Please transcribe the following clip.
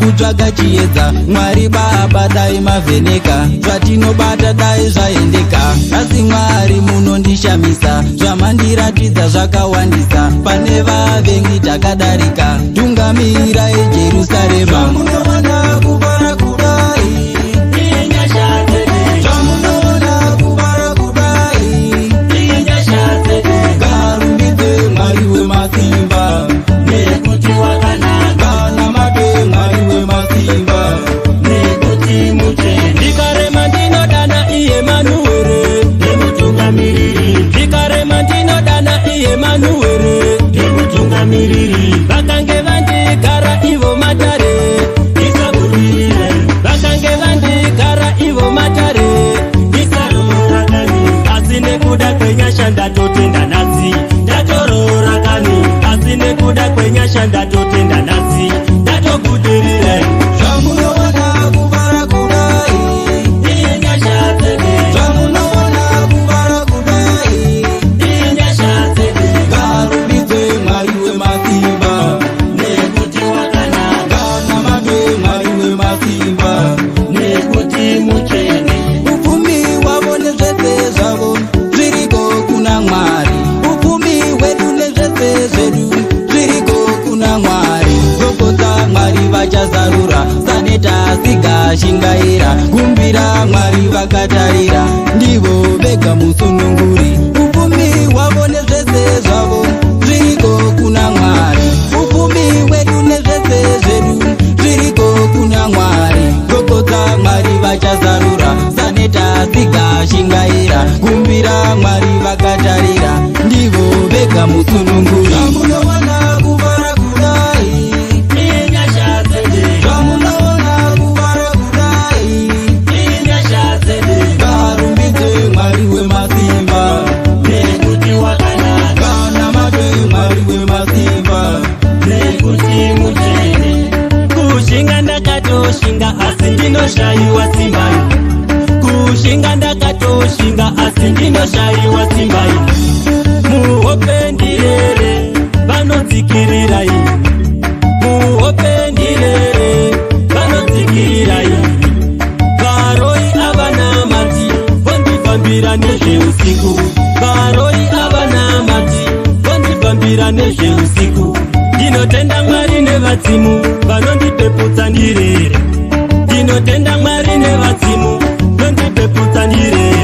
Kutsvaga chiedza, Mwari Baba, dai mavheneka. Zvatinobata dai zvaendeka. Asi Mwari munondishamisa, zvamandiratidza zvakawandisa. Pane vavengi takadarika, tungamirai Jerusarema. Zvamunoona kufara kudai, Inyasha dzedu. zvamunoona kufara kudai, Inyasha dzedu. Ngarumbidze Mwari wemasimba, Nekuti wakanaka. Nganamatwe Mwari wemasimba, Nekuti mutsvene. Ndikarema ndinodana iye Manuwere. Nemutungamiriri. Ndikarema ndinodana iye Manuwere. Nemutungamiriri. Vakange vandigara ivo matare. Isabudirire. Vakange vandigara ivo matare. Isarora kani. Asi nekuda kwenyasha ndatotenda nhasi, ndatoroora kani. Asi nekuda kwenyasha ndatotenda nhasi, ndatobudirire. Zvamunoona kufara kudai, Inyasha dzedu. zvamunoona kufara kudai, Inyasha dzedu. Ngarumbidze Mwari wemasimba, Nekuti wakanaka. Nganamatwe Mwari wemasimba, Nekuti mutsvene. Upfumi hwavo nezvese zvavo zviriko kuna Mwari. Upfumi hwedu nezvese zvedu zviriko kuna Mwari. Gogodza, Mwari vachazarura. Saneta sigashingaira, kumbira, Mwari vakatarira. Ndivo vega musununguri. Upfumi hwavo nezvese zvavo zviriko kuna Mwari. Upfumi hwedu nezvese zvedu zviriko kuna Mwari. Gogodza, Mwari vachazarura. Saneta sigashingaira, kumbira, Mwari vakatarira. Ndivo vega musununguri. Zvamunoona kufara kudai, Inyasha dzedu. zvamunoona kufara kudai, Inyasha dzedu. Ngarumbidze Mwari wemasimba, Nekuti wakanaka. Nganamatwe Mwari wemasimba, Nekuti mutsvene. Kushinga ndakatoshinga, asi ndinoshayiwa simba. Kushinga ndakatoshinga, asi ndinoshayiwa simba. Muhope ndirere vanotsikirirai, muhope ndirere vanotsikirirai. Varoi avanamati vondifambira nezveusiku, varoi avanamati vondifambira nezveusiku. Ndinotenda Mwari nevadzimu vanondipeputsa ndirere. Ndinotenda Mwari nevadzimu vanondipeputsa ndirere.